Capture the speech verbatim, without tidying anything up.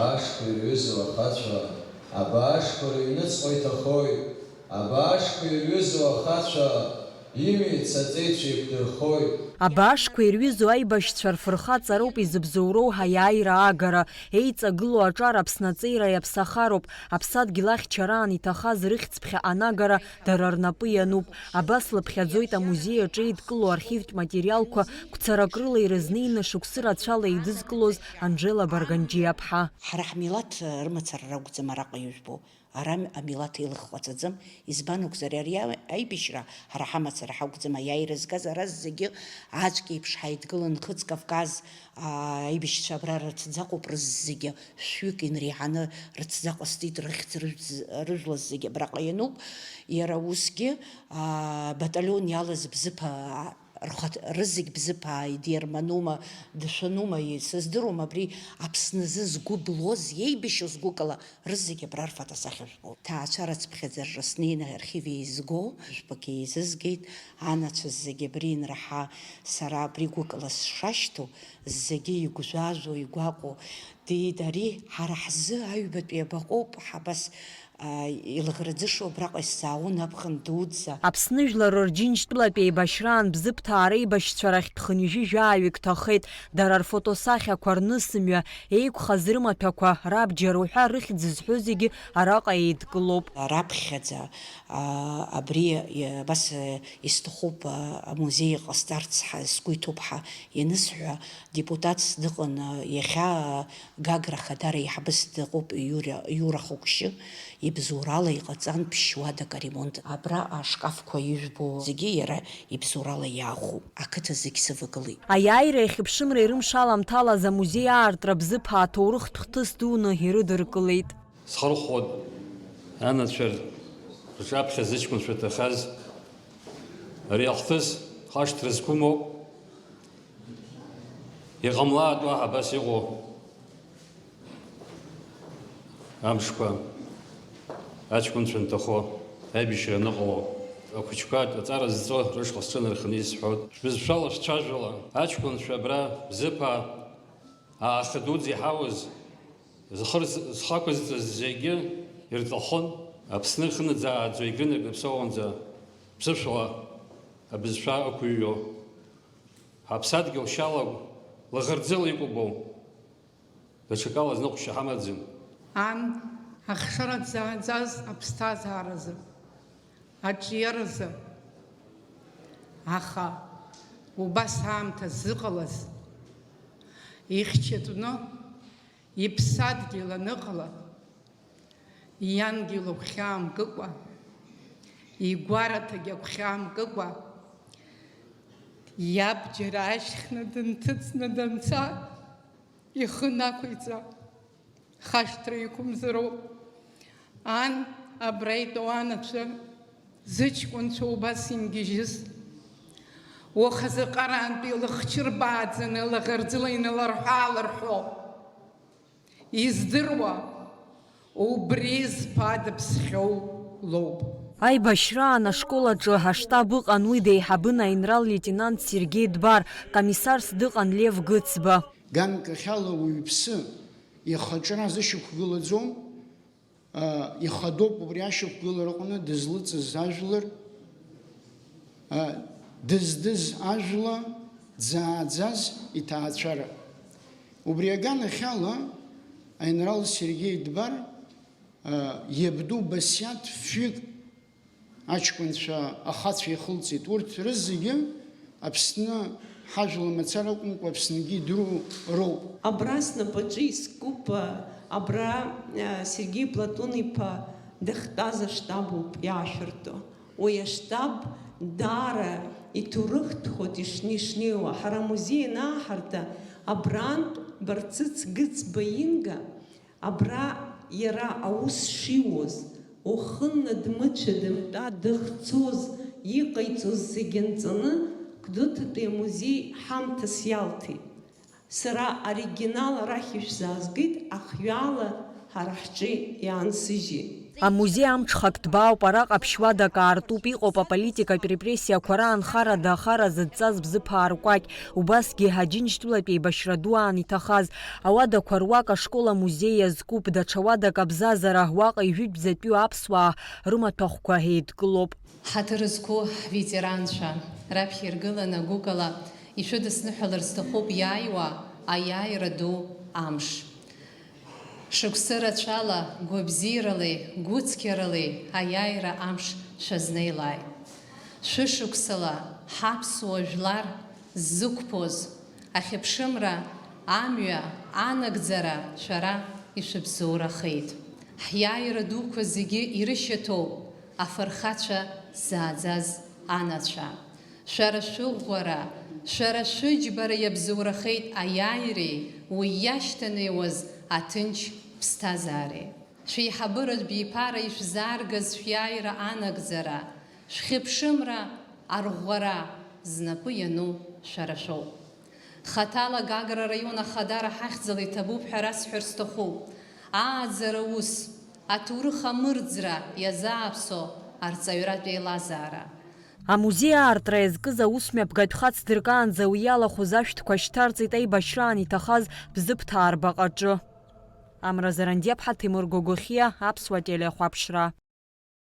Абаашқәа ирҩызоу ахацәа, абаашқәа рыҩныҵҟа иҭахоит, абаашқәа ирҩызоу ахацәа, имҩеи цаҵеицәеи еиқәдырхоит. Абаашқәа ирҩызоу аибашьцәа рфырхаҵароуп изыбзоуроу ҳаиааира аагара, еиҵагылоу аҿар Аԥсны аҵеира иаԥсахароуп, аԥсадгьыл ахьчараан иҭахаз рыхьӡ ԥхьаҟа анагара дара рнапы иануп. Абас лыԥхьаӡоит амузеи аҿы еидкылоу архивтә материалқәа, гәцарак рыла ирызнеины шықәсы рацәала еидызкылоз Анжела Барганџьиаԥҳа. Ҳара ҳмилаҭ рымацара ракәӡам араҟа ижәбо. Ара амилаҭ еилых ҟаҵаӡам. Избан акәзар, ари аибашьра ҳара ҳамацара ҳакәӡам, аиааира згаз ара зегьы аӡәк еиԥш ҳаидгылан, Нхыҵ Кавказ, аа, аибашьцәа абра рыцӡаҟоуп, рызегьы шәҩык инреиҳаны рыцӡа ҟасҵеит, рыхьӡ рыжәз-, рыжәлаз зегьы абраҟа иануп. Иара усгьы, аа, баталион иалаз Бзыԥа, рхаҭ-, рызегь Бзыԥаа идерманума, дышәанума, сыздыруам, абри Аԥсназы згәы блоз, иеибашьуаз гәыкала, рызегь абра рфотосахьа жәбо. Ҭаацәара цыԥхьаӡа рра снеины архив еизго, жәпак еизызгеит, анацәа зегь абри инраҳа, сара абри гәыкала сшашьҭоу, зегьы игәжәажәо, игәаҟуа, ди, ари ҳара ҳзы аҩбатәи абаҟоуп, ҳабас, а, илаӷырӡышо абраҟа исзаауан аԥхын дуӡӡа. Аԥсны жәлар рырџьынџьтәылатә еибашьраан Бзыԥҭаа реибашьцәа рахьтә хынҩажәи жәаҩык ҭахеит, дара рфотосахьақәа, рнысымҩа, еиқәхаз рымаҭәақәа, рабџьар уҳәа рыхьӡ зҳәо зегьы араҟа еидкылоуп. Раԥхьаӡа, а, абри, а, абас, а, исҭахуп, а, амузеи ҟасҵарц ҳа-, сгәы иҭоуп ҳәа ианысҳәа, депутатс дыҟан, а, иахьа, а, Гагра Ахадара еиҳабыс дыҟоуп, Иура, Иура Хәыкшьы, ибзоурала иҟаҵан ԥшьуадак аремонт. Абра ашкафқәа ижәбо зегьы иара ибзоурала иаахәоуп. Ақыҭа зегь сывагылеит. Аиааира иахьыԥшымра ирымшаламҭалаз амузеи аартра Бзыԥаа ҭоурыхтә хҭыс дуны ирыдыркылеит. Схырхәоит анацәа рҿаԥхьа зыҷкәынцәа ҭахаз. Ари ахҭыс хашҭра зқәым ауп. Иҟамлааит уаҳа абас иҟоу амшқәа, аҷкәынцәа анҭахо, аибашьра аныҟало, ахәыҷқәа аҵара зҵо рышҟа сҿынарханы исҳәоит. Шәбызшәала шәцәажәала, аҷкәынцәа абра Бзыԥаа, ааха дуӡӡа иҳауз, зхы рз-, зхы ақәызҵаз зегьы ирҭахын, Аԥсны ихынаӡааӡо егьрынаркны ԥсоуаанӡа ԥсышәала абызшәа ықәыҩуа. Ҳаԥсадгьыл шьалагә лаӷырӡыла икәабоу, даҽакала зныҟәшьа ҳамаӡам. Ан, ахшара дзааӡаз аԥсҭазааразы, аҿиаразы, аха убас аамҭа зыҟалаз, ихьчатәны, иԥсадгьыл аныҟала, иангьы лыгәхьаамкыкәа, игәараҭагь агәхьаамкыкәа, иабџьар аашьхны дынҭыҵны данца, ихы нақәиҵа, хашҭра иқәымзароуп. Ан, абра итәоу анацәа, зыҷкәынцәа убас ингьежьыз, уаха заҟараантәи лыхчы рбааӡаны лаӷырӡыла иналарҳәаалырҳәо. Издыруа, убри зԥа дыԥсхьоу лоуп. Аибашьраан ашкол аҿы аштаб ыҟан, уи деиҳабын аинрал-леитенант Сергеи Дбар, комиссарс дыҟан Лев Гыцба. Ганкахьала уаҩԥсы ихаҿра зышьақәгылаӡом, а, ихадоуп убри ашьақәгылараҟны дызлыҵыз ажәлар, а, дыздыз ажәла, дзааӡаз иҭаацәара. Убри аганахьала, аинрал Сергеи Дбар, а, иабду Басиаҭ фҩык аҷкәынцәа ахацәа ихылҵит. Урҭ рызегьы Аԥсны ҳажәла мацара акәымкәа, Аԥсныгьы идыруа роуп. Абра снапаҿы искуп, абра, а, Сергеи Платон-иԥа дахьтәаз аштаб ауп иаашәырту. Уи аштаб даара иҭоурыхтәхоит ишни-, ишнеиуа. Ҳара амузеи анааҳарта, абрантә Барцыц Гыцба инга, абра иара аус шиуаз, уахынла дмыцәа-дымтәа дыхцоз, иҟаиҵоз зегьы нҵаны, Гәдоуҭатәи амузеи ҳамҭас иалҭеит. Сара оригинал арахь ишәзаазгеит, ахҩала ҳара ҳҿы иаансыжьит. Амузеи амҽхак ҭбаауп, араҟа ԥшь-уадак аартуп, иҟоуп аполитикатә репрессиақәа раан харада ахара зыдҵаз бзыԥаа ркәакь, убасгьы Аџьынџьтәылатә еибашьра ду аан иҭахаз. Ауадақәа руак ашкол амузеи иазкуп, даҽа уадак абзазара, уаҟа ижәытәӡатәиу аԥсуаа рымаҭәахәқәа еидкылоуп. Ҳаҭыр зқәу ҳветеранцәа, раԥхьа иргыланы гәыкала ишәыдысныҳәалар сҭахуп иааиуа аиааира ду амш. Шықәсы рацәала гәабзиаралеи гәыцқьаралеи аиааира амш шәазнеилааит. Шәышықәсала ҳаԥсуа жәлар ззықәԥоз ахьыԥшымра амҩа анагӡара шәара ишәыбзоурахеит. Ҳиааира дуқәа зегьы ирышьаҭоуп афырхацәа ззааӡаз анацәа. Шәара шәыӷәӷәара, шәара шәыџьбара иабзоурахеит аиааиреи уи иашьҭанеиуаз аҭынч ԥсҭазаареи. Шәеиҳабыратә биԥара ишәзааргаз шәиааира анагӡара, шәхьыԥшымра арӷәӷәара знапы иану шәара шәоуп. Хаҭала Гагра араион Ахадара ҳахьӡала иҭабуп ҳәа расҳәар сҭахуп. Ааӡара ус, аҭоурых амырӡра иазааԥсо арҵаҩратә еилазаара. Амузеи аартра иазкыз аусмҩаԥгатә хацдыркаанӡа уи иалахәыз ашәҭқәа шьҭарҵеит аибашьраан иҭахаз Бзыԥҭаа рбаҟаҿы. Амра Зарандиаԥҳа, Ҭемыр Гогохиа, Аԥсуа телехәаԥшра.